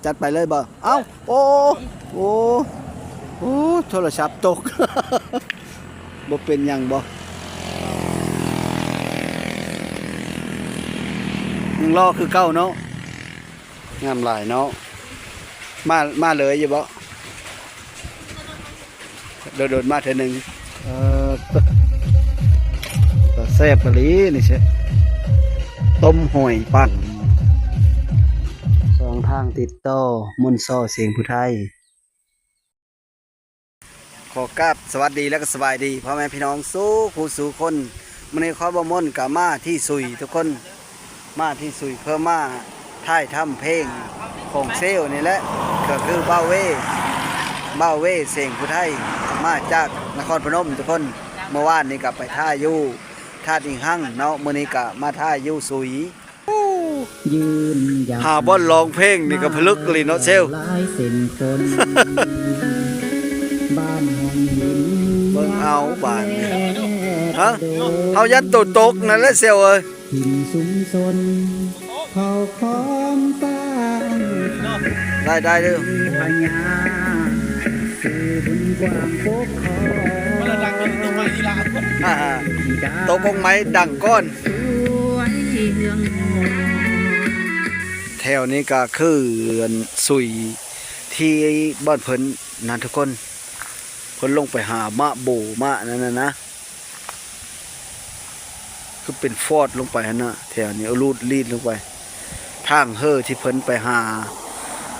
ຈັດໄປເລີຍບໍ່? ເອົ້າ ໂອ້ ໂອ້ ໂອ້ ໂທລະສັບຕົກ. ບໍ່ເປັນຫຍັງບໍ່? ຍັງລໍຄືເກົ່າເນາະ. ງາມຫຼາຍເນາະ. ມາ ມາເລີຍຢູ່ບໍ່? ໂດນໆ ມາເທື່ອໜຶ່ງ. ເອີ ຕາແຊບອີ່ຫຼີນີ້ເຊ ຕົ້ມຫອຍປັ່ນ. ຊ່ອງທາງຕິດຕໍ່ ມົນຊໍ ສຽງຜູ້ໄທ. ຂໍກາບສະຫວັດດີ ແລະ ກໍສະບາຍດີພໍ່ແມ່ພີ່ນ້ອງສູ່ຜູ້ສູ່ຄົນ. ມື້ນີ້ຂ້ອຍບໍ່ມົນກໍມາທີ່ສຸຍທຸກຄົນ, ມາທີ່ສຸຍເພື່ອມາຖ່າຍທຳເພງຂອງເຊວນີ້ແຫຼະ, ກໍຄືບ່າວເວ ບ່າວເວ ເສງຜູ້ໄທ ມາຈາກນະຄອນພະນົມທຸກຄົນ. ເມື່ອວານນີ້ກໍໄປຖ່າຍຢູ່ທາດອີງຮັງເນາະ, ມື້ນີ້ກໍມາຖ່າຍຢູ່ສຸຍ. ຫາບ່ອນຮ້ອງເພງນີ້ກໍຜະລຶກອີ່ຫຼີເນາະເຊວ. ເບິ່ງເອົາບາດນີ້ ຮະ ເຮົາຢ້ານໂຕຕົກນັ້ນແຫຼະເຊວເອີຍ. ໄດ້ ໄດ້ເດີ້. ຕົກກົງໄມ້ດັງກ່ອນ. ແຖວນີ້ກໍຄືອັນສຸຍທີ່ບ່ອນເພິ່ນນັ້ນທຸກຄົນ, ເພິ່ນລົງໄປຫາໝາກໂບໝາກນັ້ນນະ, ຄືເປັນຟອດລົງໄປຫັ້ນນະ. ແຖວນີ້ເອົາລູດລີດລົງໄປ ທາງເຫີທີ່ເພິ່ນໄປຫາ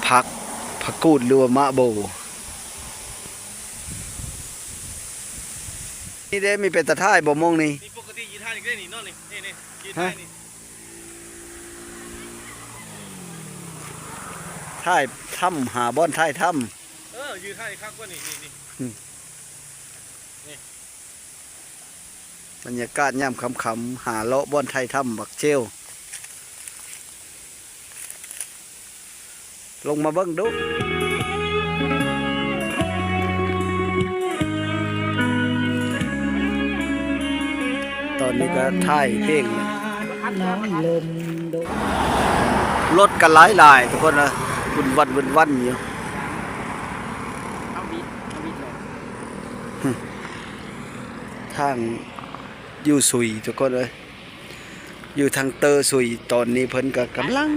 ຜັກ ຜັກກູດ ຫຼືວ່າໝາກໂບ. ນີ້ເດ້ ມີເປັນຕາຖ່າຍບໍ່ໂມງນີ້? ນີ້ປົກກະຕິຢືນຖ່າຍນີ້ເດ້ນີ້ ນອນນີ້ ນີ້ໆ ຢືນຖ່າຍນີ້. ຖ່າຍທຳ ຫາບ່ອນຖ່າຍທຳ. ເອີ ຢືນຖ່າຍຄັກກວ່ານີ້ ນີ້ໆ ອືມ ນີ້. ບັນຍາກາດຍາມຄ່ຳໆ ຫາເລາະບ່ອນຖ່າຍທຳບັກເຊວ. ລົງມາເບິ່ງດູ. ຕອນນີ້ກໍຖ່າຍເພງ ລົດກໍຫຼາຍໆ ທຸກຄົນເອີຍ, ວຸ້ນວັນ ວຸ້ນວັນຢູ່. ທາງຢູ່ສຸຍ ທຸກຄົນເອີຍ. ຢູ່ທາງເຕີສຸຍ ຕອນນີ້ເພິ່ນກໍກຳລັງ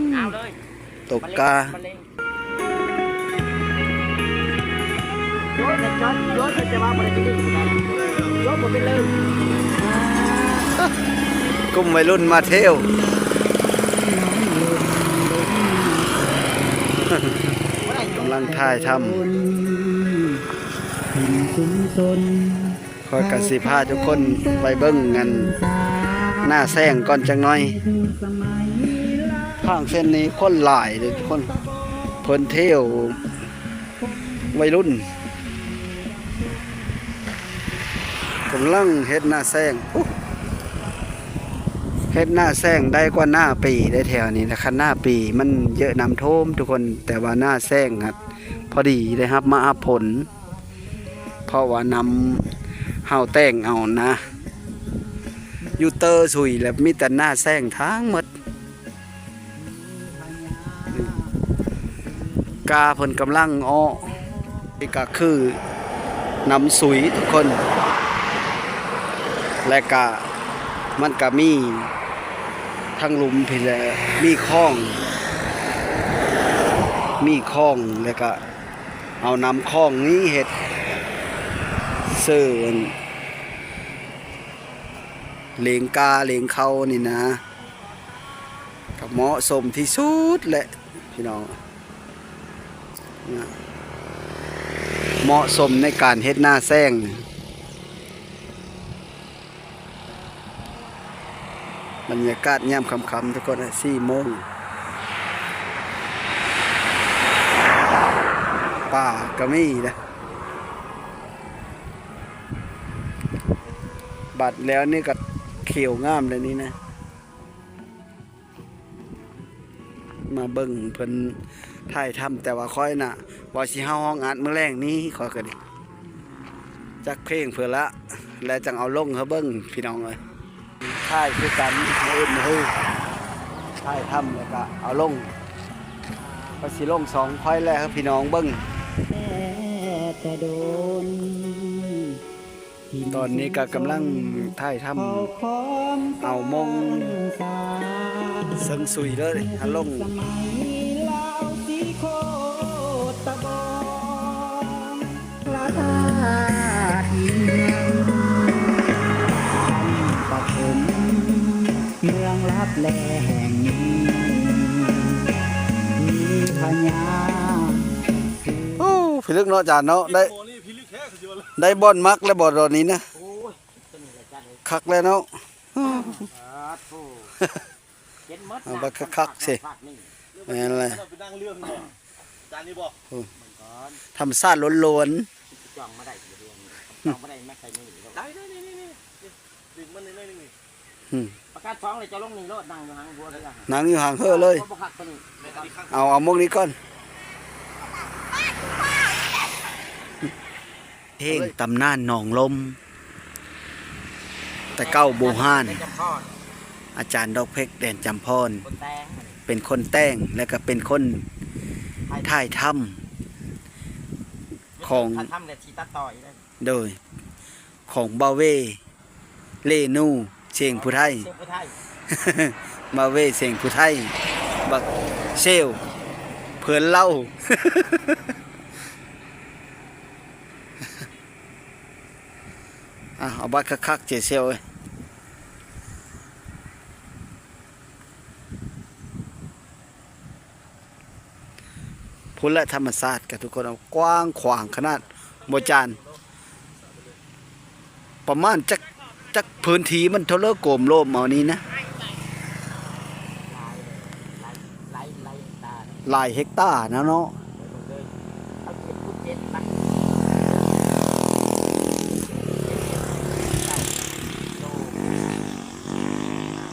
ຕົກກາ. ກຸ່ມໄວລຸ້ນມາທ່ຽວ ກຳລັງຖ່າຍທຳ. ຂ້ອຍກໍຊິພາທຸກຄົນໄປເບິ່ງອັນໜ້າແຊງກ່ອນຈັກໜ່ອຍ. ທາງເສັ້ນນີ້ຄົນຫຼາຍເດ້ທຸກຄົນ, ເພິ່ນທ່ຽວໄວລຸ້ນ ກຳລັງເຮັດໜ້າແຊງ. ໂອ້ ເຮັດໜ້າແຊງໄດ້ກວ່າໜ້າປີໄດ້ແຖວນີ້ນະ, ຄັນໜ້າປີມັນເຢີະນ້ຳຖ້ວມທຸກຄົນ, ແຕ່ວ່າໜ້າແຊງຫັ້ນພໍດີໄດ້ຮັບມາຮັບຜົນ. ເພາະວ່ານ້ຳເຮົາແຕ່ງເອົານະ, ຢູ່ເຕີສຸຍແລ້ວມີແຕ່ໜ້າແຊງທັງໝົດ. ກາເພິ່ນກຳລັງເອາະ, ນີ້ກໍຄືນ້ຳສຸຍທຸກຄົນ, ແລະກະມັນກະມີທາງລຸ່ມພີ້ແຫຼະ, ມີຄອງ ມີຄອງ ແລະກະ ເອົານ້ຳຂອງນີ້ເຮັດເສີນ ລ້ຽງກາລ້ຽງເຂົ້ານີ້ນະ, ກໍເໝາະສົມທີ່ສຸດແຫຼະພີ່ນ້ອງ, ເໝາະສົມໃນການເຮັດໜ້າແຊງ. ບັນຍາກາດຍາມຄ່ຳໆ ທຸກຄົນເອີຍ, ສີ່ໂມງ ປ່າກໍມີນະ. ບັດແລ້ວນີ້ກໍຂຽວງາມແລ້ວນີ້ນະ. ມາເບິ່ງເພິ່ນຖ່າຍທຳ, ແຕ່ວ່າຂ້ອຍນະ ວ່າຊິເຮົາຮ້ອງອັດມື້ແລງນີ້ ຂ້ອຍກໍດີ ຈັກເພງເພິ່ນລະ ແລ້ວຈັ່ງເອົາລົງໃຫ້ເບິ່ງພີ່ນ້ອງເອີຍ. ຖ່າຍຄືກັນ ມື້ອື່ນມື້ຮື ຖ່າຍທຳແລ້ວກໍເອົາລົງ. ຂ້ອຍຊິລົງຊ່ອງຂ້ອຍແລ້ວໃຫ້ພີ່ນ້ອງເບິ່ງ. ແຕ່ໂດນ ຕອນນີ້ກໍກຳລັງຖ່າຍທຳເອົາມົງເຊິ່ງຊຸຍເດີ ຫາລົງ. ພະທາດຫິນເຮືອງ ນະຄອນປະຖົມ ເມືອງລັບແລແຫ່ງນີ້ ມີພະຍາ ໂອ້ ພິລຶກເນາະ ອາຈານເນາະ ໄດ້ ໄດ້ບ່ອນມັກແລ້ວບໍ່ດອນນີ້ນະ? ໂອ້ຍ ຄັກແລ້ວເນາະ. ເອົາບັກຄັກໆຊິ ແມ່ນແຫຼະ ທຳມະຊາດລ້ວນໆ. ປະກາດສອງເລີຍ ເຈົ້າລົງນີ້ໂລດ ນັ່ງຢູ່ຫາງຫົວເຮືອ ນັ່ງຢູ່ຫາງເຮືອເລີຍ. ເອົາ ເອົາມົງນີ້ກ່ອນ. ເພງຕຳນານໜອງລົມ ແຕ່ເກົ່າບູຮານ ອາຈານດອກເພັກ ແດນຈຳພອນ ເປັນຄົນແຕ່ງ ແລະກະເປັນຄົນຖ່າຍທຳຂອງ ໂດຍ ຂອງບ່າວເວ ເລນູ ເຊງຜູ້ໄທ ບ່າວເວ ເຊງຜູ້ໄທ ບັກເຊວ ເພິ່ນເລົ່າ. ອ່ະ ເອົາບັດຄັກໆ ເຈເຊວເອີຍ. ພຸ້ນແຫຼະ ທຳມະຊາດກະທຸກຄົນ ເອົາ ກວ້າງຂວາງຂະໜາດ ບໍ່ຈານ ປະມານຈັກ ຈັກພື້ນທີ່ມັນເທົ່າເລີ ໂກມໂລມເອົານີ້ນະ ຫຼາຍເຮັກຕານະເນາະ.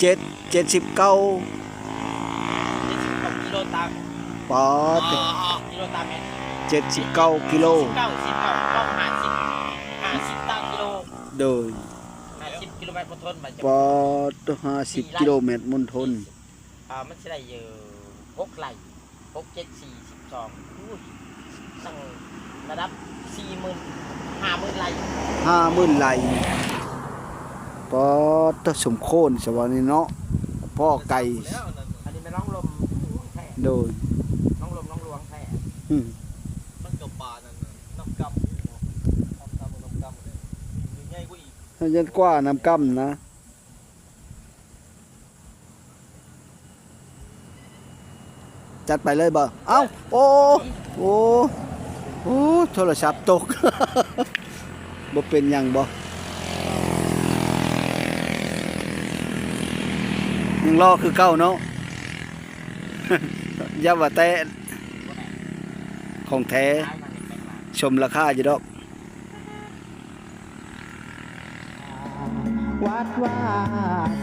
ເຈັດ ເຈັດສິບເກົ້າ ເຈັດສິບເກົ້າກິໂລຕາມ ປາດ ກິໂລຕາມແມ່ນ ເຈັດສິບເກົ້າກິໂລ ສິບເກົ້າ ສິບເກົ້າ ຕ້ອງຫ້າສິບ ຫ້າສິບຕາກິໂລ ໂດຍ ຫ້າສິບກິໂລແມັດມົນທົນ ປາດ ຫ້າສິບກິໂລແມັດມົນທົນ. ອ່າ ມັນຊິໄດ້ຢູ່ຫົກໄລ່ ຫົກ ເຈັດ ສີ່ ສິບສອງ ອຸ້ຍ ຕັ້ງລະດັບສີ່ໝື່ນ ຫ້າໝື່ນໄລ່ ຫ້າໝື່ນໄລ່. ປາດ ສົມຄວນສະວ່ານີ້ເນາະ ພໍ້ໄກ່ ອັນນີ້ແມ່ນໜອງລົມແທ້ ໂດຍ ໜອງລົມ ໜອງຫຼວງແທ້. ອືມ ມັນກໍປານັ້ນນະ ນ້ຳກ່ຳເນາະ ນ້ຳກ່ຳ ນ້ຳກ່ຳເດ້ ໃຫຍ່ກວ່າອີກ ເຮົາຢ້ານກວ່ານ້ຳກ່ຳນະ. ຈັດໄປເລີຍບໍ່? ເອົ້າ ໂອ້ ໂອ້ ໂອ້ ໂທລະສັບຕົກ ບໍ່ເປັນຫຍັງບໍ່? ຍັງຫຼໍ່ຄືເກົ່າເນາະ ຢ່າວ່າແຕ່ ຂອງແທ້ ສົມລາຄາຢູ່ດອກ. ວັດວາ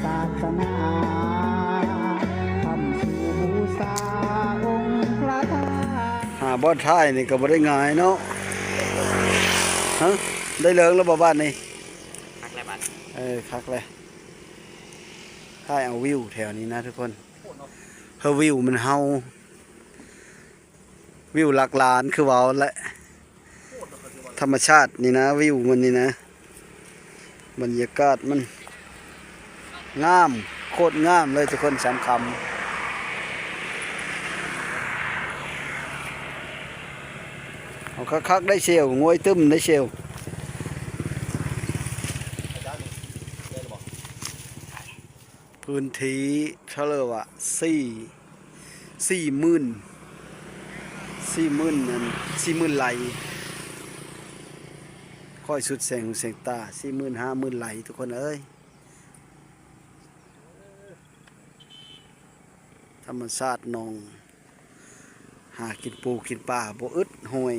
ສາສະໜາ ຄ້ຳຊູບູຊາອົງພະທາດ. ຫາບ່ອນຖ່າຍນີ້ກໍບໍ່ໄດ້ງ່າຍເນາະ. ຮະ ໄດ້ເລີງແລ້ວບໍ່ບາດນີ້? ຄັກແລ້ວບາດ ເອີ ຄັກແລ້ວ. ຖ່າຍເອົາວິວແຖວນີ້ນະທຸກຄົນ ເຮີ ວິວມັນເຮົາ ວິວຫຼັກລ້ານຄືເວົ້າແຫຼະ ທຳມະຊາດນີ້ນະ ວິວມັນນີ້ນະ ບັນຍາກາດມັນງາມ ໂຄດງາມເລີຍທຸກຄົນ ສາມຄຳ. ເອົາຄັກໆ ໄດ້ເຊວ ງວຍຕຶ້ມໄດ້ເຊວ. ພື້ນທີ່ເທົ່າເລີວ່າ ສີ່ ສີ່ໝື່ນ ສີ່ໝື່ນ ອັນ ສີ່ໝື່ນໄລ່ ຄ່ອຍສຸດແສງຫູແສງຕາ ສີ່ໝື່ນ ຫ້າໝື່ນໄລ່ ທຸກຄົນເອີຍ. ທຳມະຊາດໜອງ ຫາກິນປູກິນປາບໍ່ອຶດຫ້ວຍ.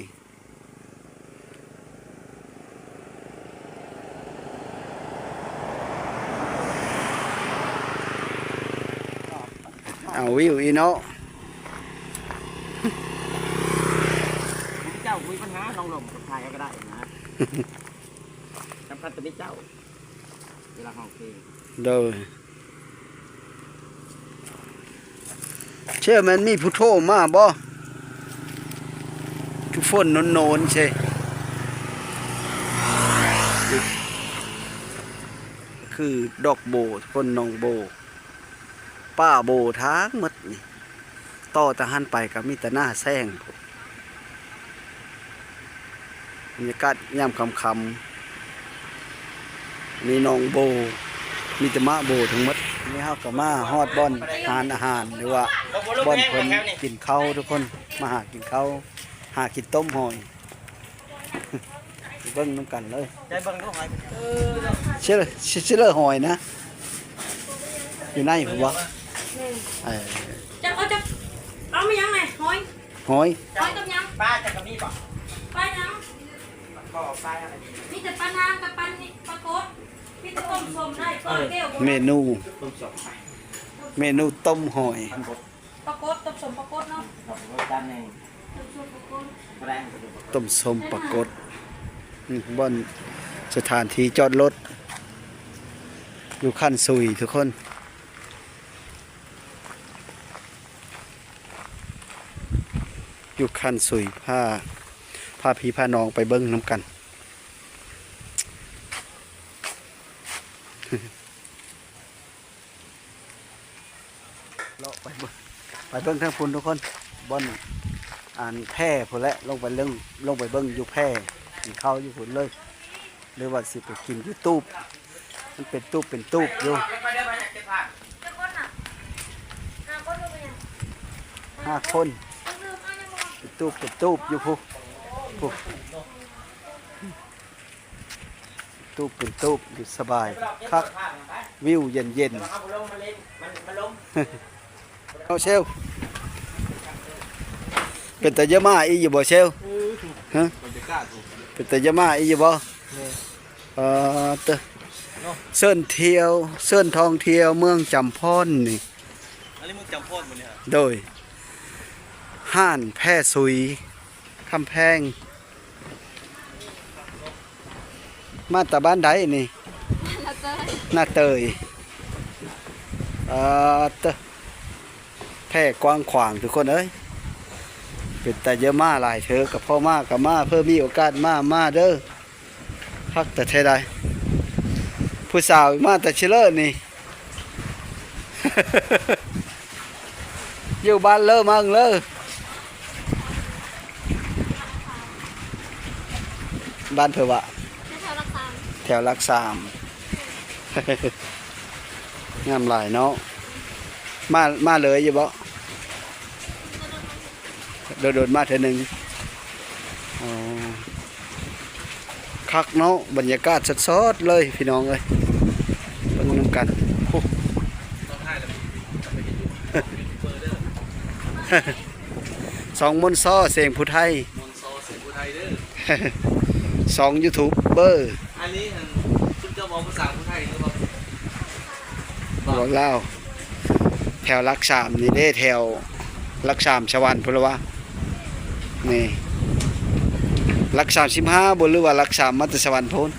ເອົາວິວອີເນາະ ເຈົ້າມີບັນຫາ ນ້ອງລົມ ກະຖ່າຍເອົາກະໄດ້ນະ ສຳຄັນແຕ່ມີເຈົ້າ ເວລາຮ້ອງເພງ. ໂດຍ ເຊື່ອແມ່ນມີຜູ້ໂທມາບໍ່? ຝົນໂນນໆ ເຊ ຄືດອກໂບ ຝົນໜອງໂບ ປ່າໂບທາງໝົດນີ້ ຕໍ່ຈາກຫັ້ນໄປກໍມີແຕ່ໜ້າແຊງ. ບັນຍາກາດຍາມຄ່ຳໆ ມີໜອງໂບ ມີແຕ່ໝາກໂບທັງໝົດ. ນີ້ເຮົາກໍມາຮອດບ່ອນຮ້ານອາຫານ ຫຼືວ່າບ່ອນເພິ່ນກິນເຂົ້າ ທຸກຄົນ ມາຫາກິນເຂົ້າ ຫາກິນຕົ້ມຫອຍ ໄປເບິ່ງນຳກັນເລີຍ. ໄດ້ເບິ່ງດູຫອຍ ຊິເລີ ຊິເລີຫອຍນະ ຢູ່ໃນພຸ້ນບໍ່? ເອີ ເຈົ້າເອົາ ເຈົ້າເອົາມາຫຍັງແດ່? ຫອຍ ຫອຍ ຫອຍກັບຫຍັງ? ປາຈັກກະມີບໍ່? ປາຫຍັງ? ບໍ່ ປາຫຍັງ? ມີແຕ່ປານາງກັບປານີ້ ປາກົດ ມີແຕ່ຕົ້ມສົ້ມໄດ້ ເອີ ເມນູ ຕົ້ມສົ້ມ ເມນູຕົ້ມຫອຍ ປາກົດ ຕົ້ມສົ້ມປາກົດເນາະ ເອົາໄປໂລດຈານໜຶ່ງ ຕົ້ມສົ້ມປາກົດ ບໍ່ໄດ້ ຕົ້ມສົ້ມປາກົດ. ນີ້ບ່ອນສະຖານທີ່ຈອດລົດ ຢູ່ຄັນຊຸຍ ທຸກຄົນ ຢູ່ຄັນຊຸຍ ພາ ພາພີ່ພານ້ອງໄປເບິ່ງນຳກັນ. ເລາະໄປເບິ່ງ ໄປເບິ່ງທາງພຸ້ນ ທຸກຄົນ ບ່ອນ ອັນ ແພພຸ້ນແຫຼະ ລົງໄປເບິ່ງ ລົງໄປເບິ່ງຢູ່ແພ ກິນເຂົ້າຢູ່ພຸ້ນເລີຍ ຫຼືວ່າຊິໄປກິນຢູ່ຕູບ ມັນເປັນຕູບເປັນຕູບຢູ່. ຫ້າຄົນ ເປັນຕູບເປັນຕູບຢູ່ພຸ້ນ ພຸ້ນ. ຕູບເປັນຕູບ ຢູ່ສະບາຍຄັກ ວິວເຢັນໆ. ເອົາ ເຊວ ເປັນຕາເຢີມາອີກຢູ່ບໍ່ ເຊວ? ຮະ ບັນຍາກາດ ເປັນຕາເຢີມາອີກຢູ່ບໍ່? ເອີ ເຕີ ເຊີນທ່ຽວ ເຊີນທ່ອງທ່ຽວເມືອງຈຳພອນນີ້ ອັນນີ້ເມືອງຈຳພອນບໍ່ນີ້? ໂດຍ ຮ້ານແພຊຸຍ ຄຳແພງ. ມາແຕ່ບ້ານໃດນີ້? ນາເຕີຍ ນາເຕີຍ. ເອີ ເຕີ ແພກວ້າງຂວາງ ທຸກຄົນເອີຍ ເປັນຕາເຢີມາຫຼາຍເທີ້ ກໍພໍມາກໍມາ ເພື່ອມີໂອກາດມາ ມາເດີ. ຄັກແຕ່ແທ້ໃດ ຜູ້ສາວມາແຕ່ຊິເລີນີ້ ຢູ່ບ້ານເລີມັງເລີ ບ້ານເພິ່ນວ່າ ແຖວຫຼັກສາມ ງາມຫຼາຍເນາະ. ມາ ມາເລີຍຢູ່ບໍ່? ໂດນໆ ມາເທື່ອໜຶ່ງ. ອໍ ຄັກເນາະ ບັນຍາກາດສົດໆ ເລີຍພີ່ນ້ອງເອີຍ ເບິ່ງນຳກັນ. ໂອ້ ສອງມົນຊໍ ສຽງຜູ້ໄທ ມົນຊໍ ສຽງຜູ້ໄທເດີ ສອງຢູທູບເບີ. ອັນນີ້ຫັ້ນ ເຈົ້າເວົ້າພາສາຜູ້ໄທຫຼືວ່າ ເວົ້າລາວ ແຖວຫຼັກສາມນີ້ເດ້ ແຖວຫຼັກສາມສະຫວັນພຸ້ນລະວະ ນີ້ ຫຼັກສາມສິບຫ້າບໍ ຫຼືວ່າຫຼັກສາມມາແຕ່ສະຫວັນພຸ້ນ.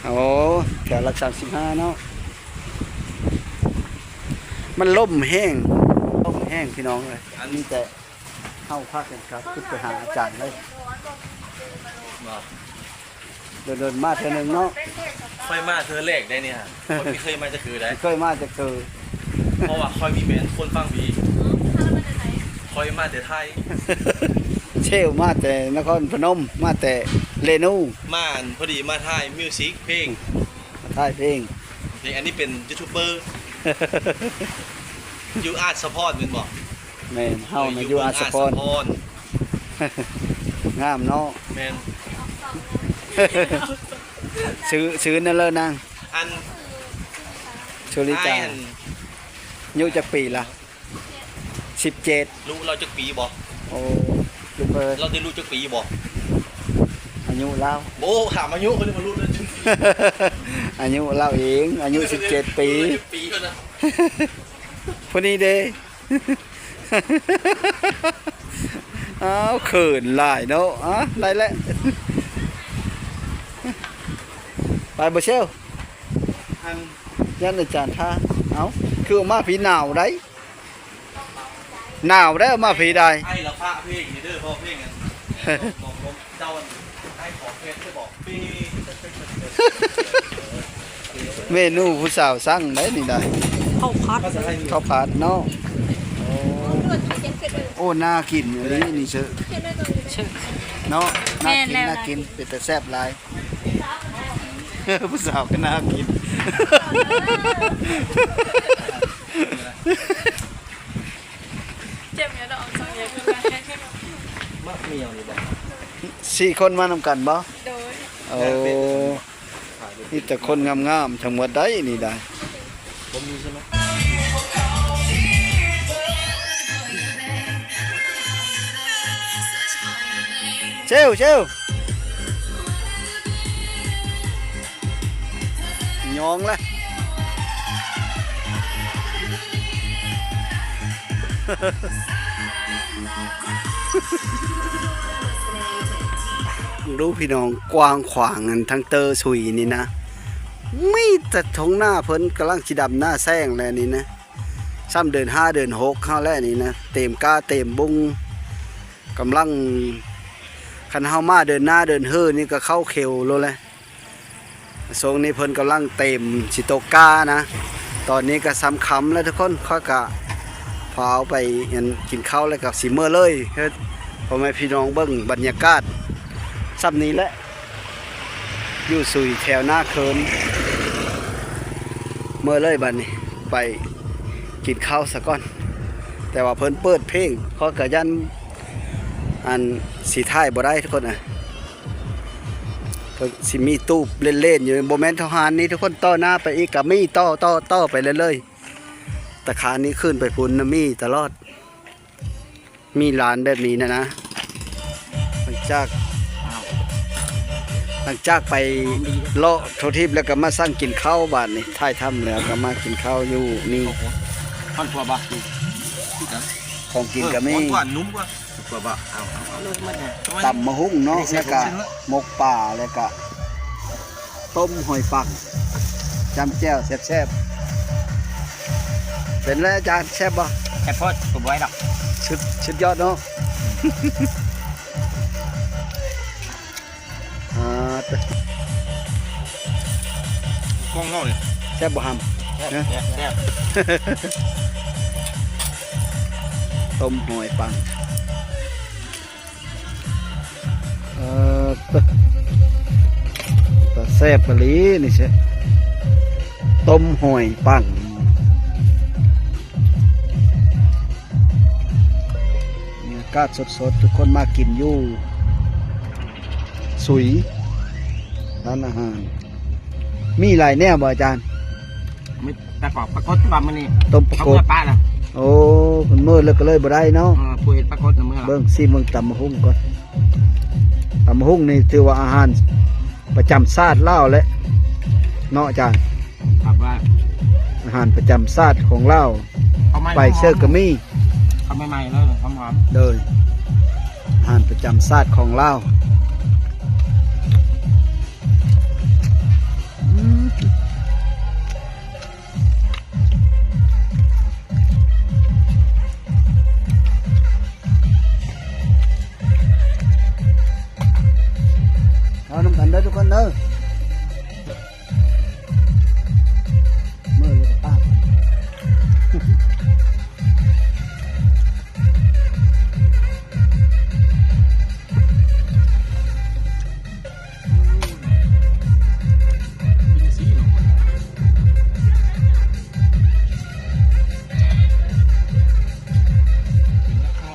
ໂອ້ ແຖວຫຼັກສາມສິບຫ້າເນາະ ມັນລົມແຮງ ລົມແຮງພີ່ນ້ອງເອີຍ ອັນນີ້ແຕ່ ເຮົາພາກັນກັບຂຶ້ນໄປຫາອາຈານເລີຍ ບໍ່ ໂດນໆ ມາເທື່ອໜຶ່ງເນາະ. ຂ້ອຍມາເທື່ອແລກໄດ໋ນີ້ ຂ້ອຍບໍ່ເຄີຍມາຈັກເທື່ອໄດ໋ ບໍ່ເຄີຍມາຈັກເທື່ອ ເພາະວ່າຂ້ອຍນີ້ແມ່ນຄົນຝັ່ງພີ້ ຂ້ອຍມາແຕ່ໄທ ເຊວມາແຕ່ນະຄອນພະນົມ ມາແຕ່ເລນູ ມາ ອັນ ພໍດີມາຖ່າຍມິວຊິກເພງ ມາຖ່າຍເພງ ເພງ ອັນນີ້ເປັນຢູທູບເບີ ຢູ່ອາດສະພອນແມ່ນບໍ່? ແມ່ນ ເຮົານະຢູ່ອາດສະພອນ ງາມເນາະ ແມ່ນ ຊື່ ຊື່ນັ້ນເລີນາງ ອັນ ສຸລິຕາ ອາຍຸຈັກປີລະ? ສິບເຈັດ ລູກລາວຈັກປີບໍ? ໂອ້ ລູກເອີຍ ລາວໄດ້ລູກຈັກປີບໍ? ອາຍຸລາວ ໂອ້ ຖາມອາຍຸ ເຂົາເອີ້ນວ່າລູກລາວຈັກປີ ອາຍຸລາວເອງ ອາຍຸສິບເຈັດປີ ຜູ້ນີ້ເດ້ ອ້າວ ເຂີນຫຼາຍເນາະ ອາ ໄດ້ແລ້ວ ໄປບໍ່ເຊວ ອັນ ຢ້ານອາຈານທ່າ ເອົ້າ ຄືອອກມາພີ້ໜາວໃດ ໜາວໃດ ອອກມາພີ້ໃດ ໄອ້ລະພະເພງນີ້ເດີ ເພາະເພງອັນ ເມນູຜູ້ສາວສັ່ງໄດ໋ນີ້ໄດ໋. ເຂົ້າຜັດ ເຂົ້າຜັດເນາະ. ໂອ້ ໂອ້ ໜ້າກິນອີ່ຫຼີນີ້ເຊີ ເນາະ. ໜ້າກິນ ແມ່ນແລ້ວ ໜ້າກິນ ເປັນຕາແຊບຫຼາຍ. ຜູ້ສາວກໍໜ້າກິນ. ເຈັບແລ້ວເນາະ ສອງຢ່າງຄືກັນ. ໝາກມຽວນີ້ບໍ່? ສີ່ຄົນມານຳກັນບໍ່? ໂດຍ. ໂອ້ ມີແຕ່ຄົນງາມໆທັງໝົດໄດ໋ນີ້ໄດ໋. ບໍ່ມີໃຊ່ໄໝ? ເຊວ ເຊວ ຍອງລະ. ເບິ່ງດູພີ່ນ້ອງ ກວ້າງຂວາງ ອັນທາງເຕີຊຸຍນີ້ນະ ມີແຕ່ທົ່ງນາ. ເພິ່ນກຳລັງຊິດຳນາແຊງແລ້ວນີ້ນະ. ຊ່ຳເດືອນຫ້າເດືອນຫົກເຮົາແລ້ວນີ້ນະ ເຕັມກ້າເຕັມບຸງ ກຳລັງ. ຄັນເຮົາມາເດືອນໜ້າເດືອນເຮີນີ້ກໍເຂົ້າເຂວໂລດແຫຼະ. ຊ່ວງນີ້ເພິ່ນກຳລັງເຕັມຊິຕົກກ້ານະ. ຕອນນີ້ກໍຊ່ຳຄ່ຳແລ້ວທຸກຄົນ ຂ້ອຍກະພາເອົາໄປ ອັນ ກິນເຂົ້າແລ້ວກໍຊິເມືອເລີຍ. ເຮັດ ພໍ່ແມ່ພີ່ນ້ອງເບິ່ງບັນຍາກາດຊ່ຳນີ້ແຫຼະ ຢູ່ຊຸຍແຖວໜ້າເຄີນ. ເມືອເລີຍບັດນີ້ ໄປກິນເຂົ້າສາກ່ອນ. ແຕ່ວ່າເພິ່ນເປີດເພງ ຂ້ອຍກໍຢ້ານ ອັນ ຊິຖ່າຍບໍ່ໄດ້ທຸກຄົນນະ. ເພິ່ນຊິມີຕູບເລ່ນໆຢູ່ ບໍ່ແມ່ນເທົ່າຮ້ານນີ້ທຸກຄົນ. ຕໍ່ໜ້າໄປອີກກໍມີ ຕໍ່ ຕໍ່ ຕໍ່ໄປເລື້ອຍໆ. ຕາຄານນີ້ຂຶ້ນໄປພຸ້ນນະ ມີຕະຫຼອດ ມີລານແບບນີ້ນະນະ. ຫຼັງຈາກ ຫຼັງຈາກໄປເລາະທົ່ວທີບແລ້ວກໍມາສັ່ງກິນເຂົ້າບາດນີ້ ຖ່າຍທຳແລ້ວກໍມາກິນເຂົ້າຢູ່ນີ້. ມັນຕົວບໍ່? ຂອງກິນກໍມີ ເອີ ມັນຕົວນຸ້ມກວ່າ. ຕົວບໍ່? ເອົາ ເອົາ ເອົາ ຕຳໝາກຫຸ່ງເນາະ ແລ້ວກະໝົກປາ ແລ້ວກະຕົ້ມຫອຍປັງ ຈ້ຳແຈ່ວແຊບໆ. ເປັນແລ້ວອາຈານ ແຊບບໍ່? ແຊບໂພດ ບໍ່ໄຫວດອກ. ສຸດ ສຸດຍອດເນາະ. ອ່າ ເຕີ ກ້ອງເຮົານີ້ ແຊບບໍ່ຫຳ? ແຊບ ແຊບ ແຊບ. ຕົ້ມຫອຍປັງ ເອີ ຕາແຊບອີ່ຫຼີນີ້ເຊ ຕົ້ມຫອຍປັງ. ບັນຍາກາດສົດໆ ທຸກຄົນມາກິນຢູ່ ສຸຍ ຮ້ານອາຫານ. ມີຫຼາຍແນວບໍ່ອາຈານ? ມີແຕ່ປາກົດ ປາກົດ ປາມື້ນີ້ ຕົ້ມປາກົດ ເອົາເມືອປາລະ. ໂອ້ ເພິ່ນເມືອແລ້ວກໍເລີຍບໍ່ໄດ້ເນາະ. ເອີ ຜູ້ເຮັດປາກົດນະເມືອລະ. ເບິ່ງ ຊີມເບິ່ງຕຳໝາກຫຸ່ງກ່ອນ. ຕຳໝາກຫຸ່ງນີ້ຖືວ່າອາຫານປະຈຳຊາດລາວແຫຼະເນາະອາຈານ. ຄັບວ່າ ອາຫານປະຈຳຊາດຂອງລາວ ເຂົ້າໃໝ່ ໄປເຊີກະມີ ເຂົ້າໃໝ່ໆເລີຍ ຫອມໆ. ໂດຍ ອາຫານປະຈຳຊາດຂອງລາວ. ອືມ ເຂົ້ານຳກັນເດີທຸກຄົນເດີ. ເມື່ອຍແລ້ວກໍປາກ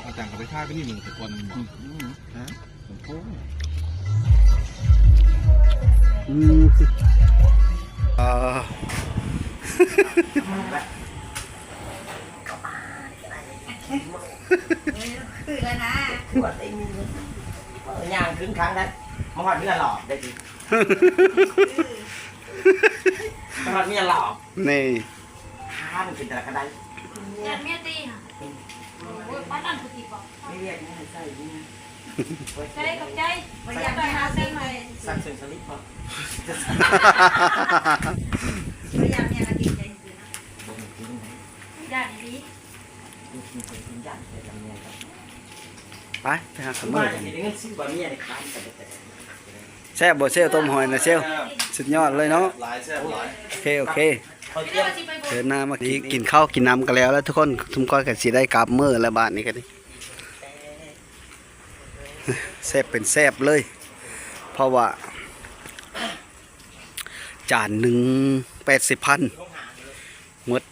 ອາຈານກໍໄປທ່າໄປນີ້ເມືອແຕ່ກ່ອນ ອືມ ຮະ? ອືມ ອ່າ ຄືແລ້ວນະ ຍ່າງຂຶ້ນທາງນັ້ນ ມາຮອດເຮືອນຫຼອກໄດ້ຕິ ມາຮອດເຮືອນຫຼອກ ນີ້ ຂ້າມຂຶ້ນແຕ່ລະກະໄດ ຢ້ານເມຍຕີຫະ ໂອ້ຍ ປານນັ້ນຜູ້ຕິບໍ່ ມີວຽກຫຍັງໃຫ້ໃຊ້ຢູ່ ໃຊ້ ຂອບໃຈ ບໍ່ຢາກໃຫ້ເຮົາເຊັນໃຫ້ ສັກເຊິ່ງສະລິບບໍ່ ບໍ່ຢາກເມຍກະດີໃຈຊື່ນະ ບໍ່ມີຈິງ ຢ້ານອີ່ຫຼີ ຢ້ານແຕ່ລະເມຍກະ ໄປ ໄປຫາຂະເໝີ້ກັນ. ໄດ້ເງິນຊື້ບະໝີ່ໃຫ້ຄານກັນ. ແຊບບໍ່ເຊວ? ຕົ້ມຫອຍນະເຊວ ສຸດຍອດເລີຍເນາະ. ຫຼາຍ ແຊບຫຼາຍ. ໂອເຄ ໂອເຄ ເດີນໜ້າມາກິນ ກິນເຂົ້າກິນນ້ຳກັນແລ້ວ ແລ້ວທຸກຄົນ. ຊຸມຂ້ອຍກໍຊິໄດ້ກັບມື້ແລ້ວບາດນີ້ກໍດີ. ແຊບເປັນແຊບເລີຍ ເພາະວ່າຈານໜຶ່ງແປດສິບພັນ ໝົດ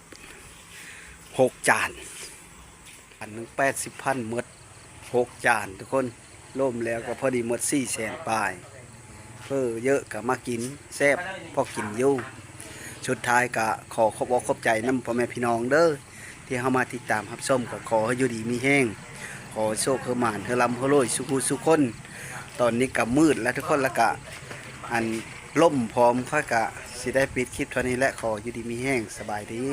ຫົກຈານ. ອັນໜຶ່ງແປດສິບພັນ ໝົດຫົກຈານທຸກຄົນ. ລວມແລ້ວກໍພໍດີໝົດສີ່ແສນປາຍ. ເຝີເຍີະກໍມາກິນ ແຊບພໍກິນຢູ່. ສຸດທ້າຍກໍຂໍຂອບອົກຂອບໃຈນຳພໍ່ແມ່ພີ່ນ້ອງເດີ ທີ່ເຂົ້າມາຕິດຕາມຮັບຊົມ. ກໍຂໍໃຫ້ຢູ່ດີມີແຮງ ຂໍໃຫ້ໂຊກໃຫ້ໝານ ໃຫ້ລ່ຳໃຫ້ລວຍສູ່ຜູ້ສູ່ຄົນ. ຕອນນີ້ກໍມືດແລ້ວທຸກຄົນ ແລ້ວກໍອັນລົມພ້ອມ. ຂ້ອຍກໍຊິໄດ້ປິດຄລິບເທົ່ານີ້ແຫຼະ. ຂໍຢູ່ດີມີແຮງ ສະບາຍດີ.